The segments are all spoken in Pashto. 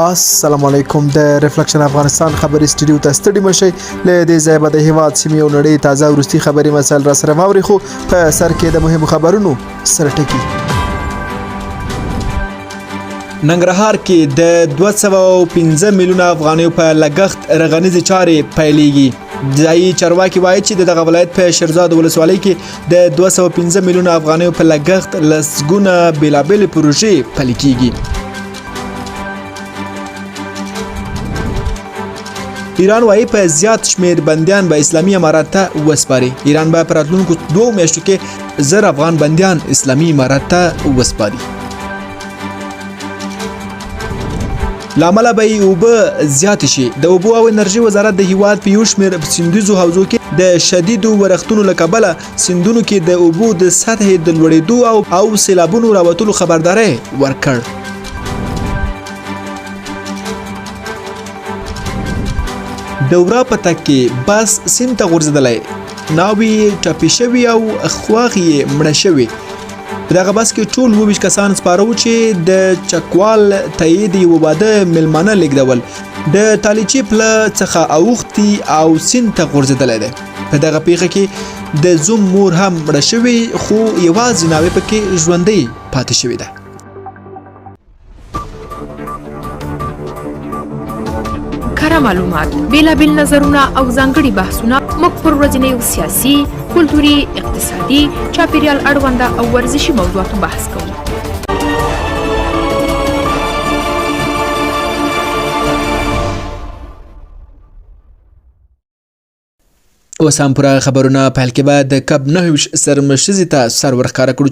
السلام علیکم، د ریفلکشن افغانستان خبري سټډیو ته ستړي مشئ. له دې ځایه به د هیواد، سیمې او نړۍ تازه وروستي خبري مسایل را سره واوري، خو په سر کې د مهمو خبرونو سرټکي. ننګرهار کې د 205 میلیونه افغانیو په لګښت رغنیزې چارې پیلېږي. ځایي چارواکي وایي چې د دغه ولایت په شیرزاد ولسوالۍ کې د 205 میلیونه افغانیو په لګښت لسګونه بېلابېلې پروژې پلي کیږي. ایران وایي په زیات شمیر بندیان به اسلامي امارت ته وسپاري. ایران به په راتلونکو 2 میاشتو کې 1000 افغان بندیان اسلامي امارت ته وسپاري. لامل به یې اوبه زیاتې شي. د اوبو او انرژي وزارت د هیواد په یو شمېر سیندیزو حوزو کې د شدیدو ورښتونو له کبله سیندونو کې د اوبو د سطحې د لوړېدو او سیلابونو راوتلو خبرداری ورکړ. د ورا په تګ کې بس سیند ته غورځېدلی، ناوې یې ټپي شوې او خواښې یې مړه شوې. په دغه بس کې ټول 27 کسان سپاره وو چې د چکوال ته یې د یوه واده مېلمانه لېږدول. د تالیچې پله څخه اوښتي او سیند ته غورځېدلی دی. په دغه پیښه کې د زوم مور هم مړه شوې، خو یوازې ناوې پکې ژوندۍ پاتې شوې ده. کره معلومات، بیلابیل نظرونه او ځانګړي بحثونه. موږ پر ورځنیو سیاسي، کلتوري، اقتصادي، چاپیریال اړونده او ورزشي موضوعاتو بحث کوو. اوس هم پوره خبرونه. پیل کې به د کب 29 سرمشریزې ته سر ورښکاره کړو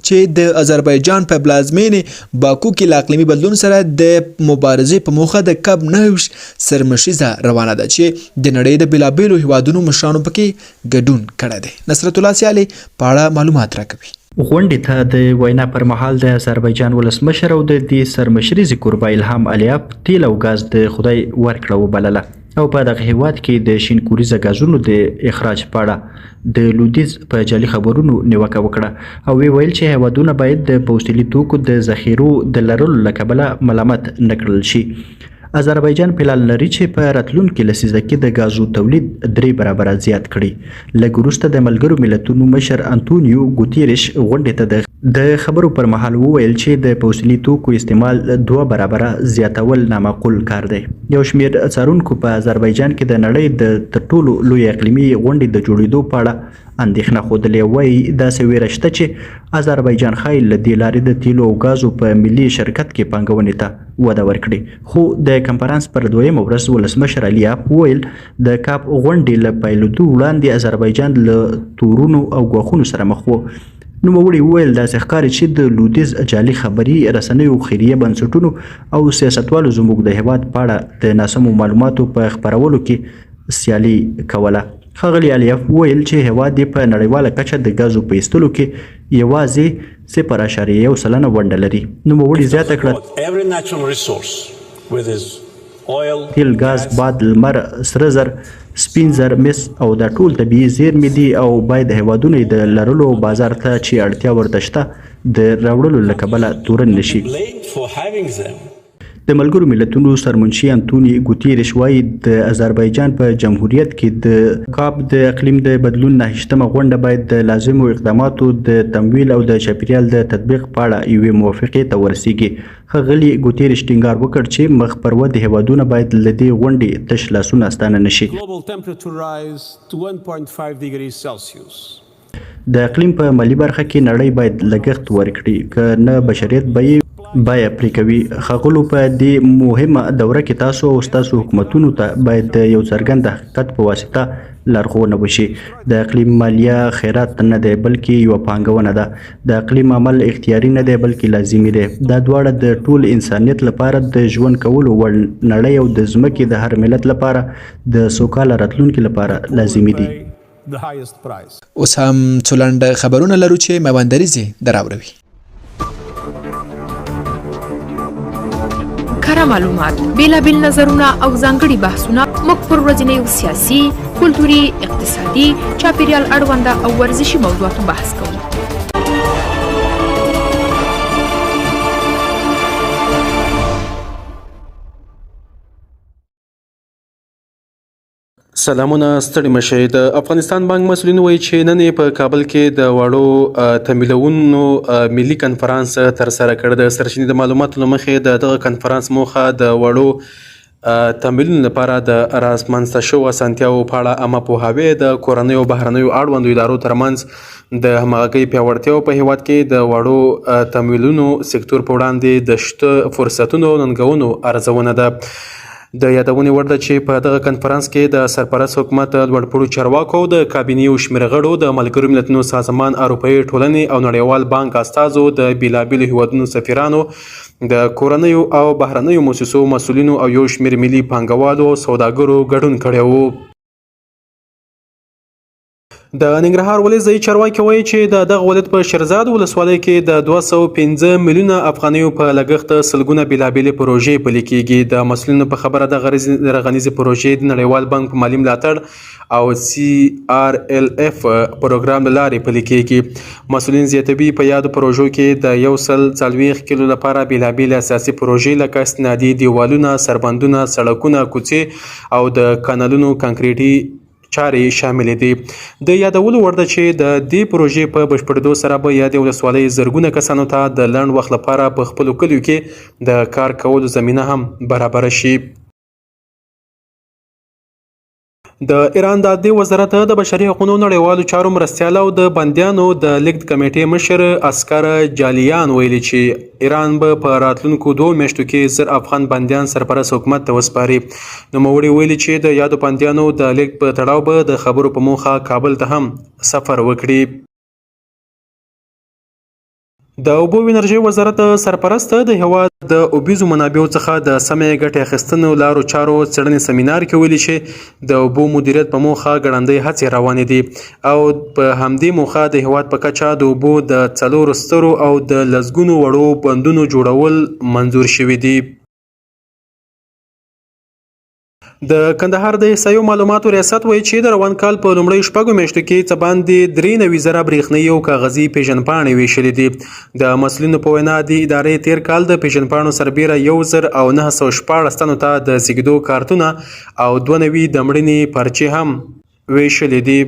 چې د آذربایجان په پلازمینې باکو کې له اقلیمي بدلون سره د مبارزې په موخه د کب 29 سرمشریزه روانه ده چې د نړۍ د بېلابېلو هیوادونو مشرانو پکې ګډون کړی دی. نصرت الله سیالي په اړه معلومات راکوي. غونډې ته د وینا پر مهال د آذربایجان ولسمشر او د دې سرمشریزې کوربه الهام علیاف تیل او ګاز د خدای ورکړه وبلله او په دغه هیواد کې د شینکوریزه ګازونو د اخراج په اړه د لودیځ په جعلي خبرونو نیوکه وکړه او ویې ویل چې هیوادونه باید د پوستلي توکو د ذخیرو د لرلو له کبله ملامت نه کړل شي. آذربایجان پلان لري چې په راتلونکې لسیزه کې د ګازو تولید 3 برابره زیات کړي. لږ وروسته د ملګرو ملتونو مشر انتونیو ګوتیرش غونډې ته د خبرو پر مهال وویل چې د پوسلي توکو استعمال 2 برابره زیاتول نامعقول کار دی. یو شمېر څارونکو په آذربایجان کې د نړۍ د تر ټولو لوی اقلیمي غونډې د جوړېدو په اړه اندېښنه ښودلې او وایي داسې ویره شته چې آذربایجان ښایي له دې لارې د تیلو او ګازو په ملي شرکت کې پانګونې ته وده ورکړي. خو د کنفرانس پر دویمه ورځ ولسمشر علیاف وویل د کاپ غونډې له پیلېدو وړاندې آذربایجان له تورونو او ګواښونو سره مخ و. نوموړي وویل داسې ښکاري چې د لودیځ جعلي خبري رسنیو، خیریه بنسټونو او سیاستوالو زموږ د هیواد په اړه د ناسمو معلوماتو په خپرولو کې سیالي کوله. ښاغلي علیاف وویل چې هیواد یې په نړیواله کچه د ګازو په ایستلو کې یوازې 0.1% ونډه لري. نوموړي زیاته کړه، تیل، ګاز، باد، لمر، سره زر، سپین زر، مس او دا ټول طبیعي زیرمې دي او باید هیوادونه یې د لرلو او بازار ته چې اړتیا ورته شته د راوړلو له کبله تورن نه شي. د ملګرو ملتونو سرمنشي انتوني ګوتیرش وایي د آذربایجان په جمهوریت کې د کاپ د اقلیم د بدلون 29مه غونډه باید د لازمو اقداماتو د تمویل او د چاپیریال د تطبیق په اړه یوې موافقې ته ورسیږي. ښاغلي ګوتیرش ټینګار وکړ چې مخ پر ودې هیوادونه باید له دې غونډې تش لاسونه ستانه نه شي. د اقلیم په مالي برخه کې نړۍ باید لګښت ورکړي، که نه بشریت به یې بیه پرې کوي. ښاغلو، په دې مهمه دوره کې تاسو او ستاسو حکومتونو ته باید د یو څرګند حقیقت په واسطه لارښوونه وشي. د اقلیم مالیه خیرات نه دی، بلکې یوه پانګونه ده. د اقلیم عمل اختیاري نه دی، بلکې لازمي دی. دا دواړه د ټول انسانیت لپاره د ژوند کولو وړ نړۍ او د ځمکې د هر ملت لپاره د سوکاله راتلونکي لپاره لازمي دي. اوس هم څو لنډ خبرونه لرو چې میوندریزې دراوروي. کره معلومات، بیلابیل نظرونه او ځانګړي بحثونه. موږ پر ورځنیو سیاسي، کلتوري، اقتصادي، چاپیریال اړونده او ورزشي موضوعاتو بحث کوو. سلامونه ستړي مه شئ. د افغانستان بانک مسؤلین وایي چې نن یې په کابل کې د واړو تمویلونو ملي کنفرانس ترسره کړ. د سرچینې د معلوماتو له مخې د دغه کنفرانس موخه د وړو تمویلونو لپاره د رامنځته شوو اسانتیاوو په اړه عامه پوهاوی، د کورنیو او بهرنیو اړوندو ادارو ترمنځ د همغږۍ پیاوړتیا او په هېواد کې د وړو تمویلونو سکتور په وړاندې د شته فرصتونو او ننګونو ارزونه ده. د یادونې وړ ده چې په دغه کنفرانس کې د سرپرست حکومت لوړپوړو چارواکو او د کابینې یو شمېر غړو، د ملګرو ملتونو سازمان، اروپایي ټولنې او نړیوال بانک استازو، د بېلابېلو هېوادونو سفیرانو، د کورنیو او بهرنیو موسسو مسؤلینو او یو شمېر ملي پانګوالو او سوداګرو ګډون کړی وو. د ننګرهار ولایت ځایي چارواکي وایي چې د دغه ولایت په شیرزاد ولسوالۍ کې د 205 میلیونه افغانیو په لګښت سلګونه بېلابېلې پروژې پلي کېږي. د مسؤلینو په خبره دغه رغنیزې پروژې د نړیوال بانک په مالي ملاتړ او سي آر ال اف پروګرام له لارې پلي کېږي. مسؤلین زیاتوي په یادو پروژو کې د 140 کیلو لپاره بېلابېلې اساسي پروژې لکه استنادي دیوالونه، سربندونه، سړکونه، کوڅې او د کانالونو کانکریټي چارې شاملې دي. د یادولو وړ ده چې د دې پروژې په بشپړېدو سره به یادې ولسوالۍ زرګونه کسانو ته د لنډ وخت لپاره په خپلو کلیو کې د کار کولو زمینه هم برابره شي. د ایران د عدلي وزارت د بشري حقونو نړیوالو چارو مرستیال او د بندیانو د لیږد کمېټې مشر عسکر جالیان ویلي چې ایران به په راتلونکو دوو میاشتو کې 1000 افغان بندیان سرپرست حکومت ته وسپاري. نوموړي ویلي چې د یادو بندیانو د لیږد په تړاو به د خبرو په موخه کابل ته هم سفر وکړي. د اوبو او انرژۍ وزارت سرپرست د هېواد د اوبیزو منابعو څخه د سمې ګټې اخیستنو لارو چارو څېړنې سمینار کې ویلي چې د اوبو مدیریت په موخه ګړندۍ هڅې روانې دي او په همدې موخه د هېواد په کچه د اوبو د څلورو سترو او د لسګونو وړو بندونو جوړول منظور شوي دي. د کندهار د احصایو معلوماتو ریاست وایي چې د روان کال په لومړیو شپږو میاشتو کې څه باندې 93 زره برېښنايي او کاغذي پېژندپاڼې ویشلې دي. د مسؤلینو په وینا دې ادارې تېر کال د پېژندپاڼو سربېره 1916 تنو ته د زېږېدو کارتونه او 92 د مړینې پرچې هم ویشلې دي.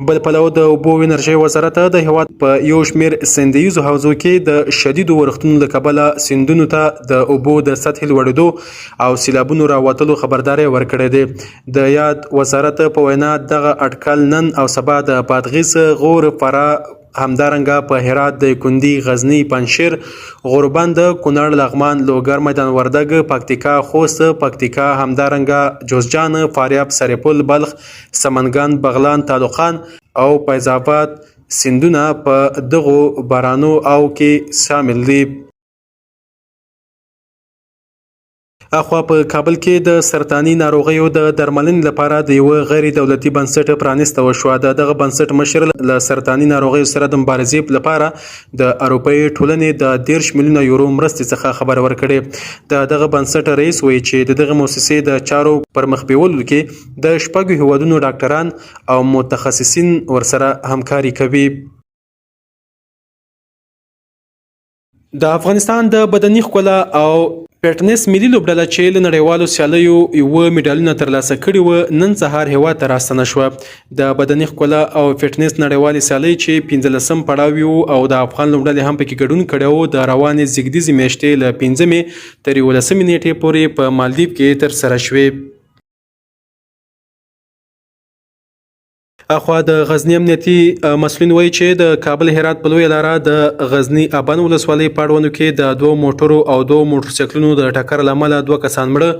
بل پلو د اوبو او انرژۍ وزارت د هیواد په یو شمېر سیندیزو حوزو کې د شدیدو ورښتونو له کبله سیندونو ته د اوبو د سطحې لوړېدو او سیلابونو راوتلو خبرداری ورکړی دی. د یاد وزارت په وینا دغه اټکل نن او سبا د بادغیس، غور، فراه، همدارنګه په هرات، دایکندي، غزني، پنجشیر، غوربند، کونړ، لغمان، لوګر، میدان وردګ، پکتیکا، خوست، پکتیکا، همدارنګه جوزجان، فاریاب، سرپل، بلخ، سمنګان، بغلان، تالقان او فیض آباد سیندونه په دغو بارانو او کې شامل دي. اخوا په کابل کې د سرطاني ناروغیو د درملنې لپاره د یوه غیر دولتي بنسټ پرانیسته وشوه. د دغه بنسټ مشر له سرطاني ناروغیو سره د مبارزې لپاره د اروپایي ټولنې د 30 میلیونه یورو مرستې څخه خبر ورکړی. د دغه بنسټ رئیس وایي چې د دغه موسسې د چارو پرمخ بیولو کې د شپږو هیوادونو ډاکټران او متخصصین ورسره همکاري کوي. د افغانستان د بدني ښکلا او فټنس ملي لوبډله چې له نړیوالو سیالیو یوه مډالونه ترلاسه کړي و، نن سهار هېواد ته راستنه شوه. د بدني ښکلا او فټنس نړیوالې سیالۍ چې پنځلسم پړاو یې و او د افغان لوبډلې هم پکې ګډون کړی و، د روانې زیږدیزې میاشتې له پنځمې تر یولسمې نېټې پورې په مالدیپ کې ترسره شوې. اخوا د غزني امنیتي مسؤلین وایي چې د کابل هرات په لویه لاره د غزني ابن ولسوالۍ په اړوندو کې د دوو موټرو او دوو موټرسایکلونو د ټکر له امله دوه کسان مړه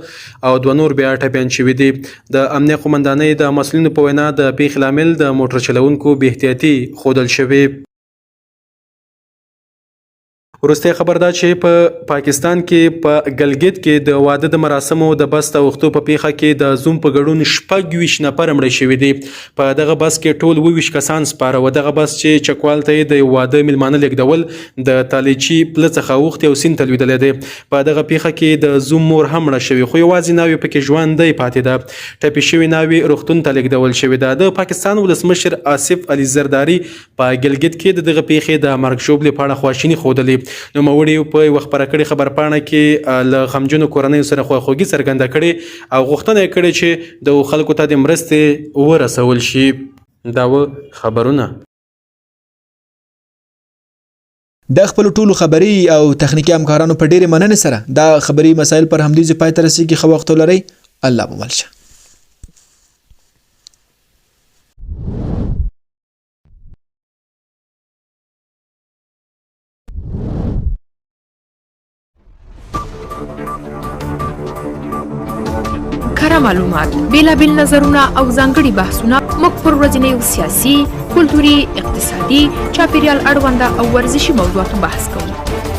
او دوه نور بیا ټپیان شوي دي. د امنیه قومندانۍ د مسؤلینو په وینا د پېښې لامل د موټر چلوونکو بې احتیاطي ښودل شوې. وروستی خبر دا چې په پاکستان کې په ګلګت کې د واده د مراسمو د بس د اوښتو په پیښه کې د زوم په ګډون 26 نفر مړه شوي دي. په دغه بس کې ټول 27 کسان سپاره و. دغه بس چې چکوال ته یې د یو واده میلمانه لیږدول د تالیچي پله څخه اوښتی او سیند ته لوېدلی دی. په دغه پیښه کې د زوم مور هم مړه شوې، خو یوازې ناوې پکې ژوندۍ پاتې ده. ټپي شوې ناوې روغتون ته لیږدول شوې ده. د پاکستان ولسمشر آصف علي زرداري په ګلګت کې د دغه پیښې د مرګ ژوبلې په اړه خواشیني ښودلې. نوموړي په یوه خپره کړې خبرپاڼه کې له غمجنو کورنیو سره خواخوږي څرګنده کړې او غوښتنه یې کړې چې دغو خلکو ته دې مرستې ورسول شي. دا و خبرونه. د خپلو ټولو خبري او تخنیکي همکارانو په ډېرې مننې سره دا خبري مسایل پر همدې ځای پای ته رسېږي. ښه وخت ولرئ، الله مو مل شه. کره معلومات، بیلابیل نظرونه او ځانګړي بحثونه موږ پر ورځنیو سیاسي، کلتوري، اقتصادي، چاپیریال اړونده او ورزشي موضوعاتو بحث کوو.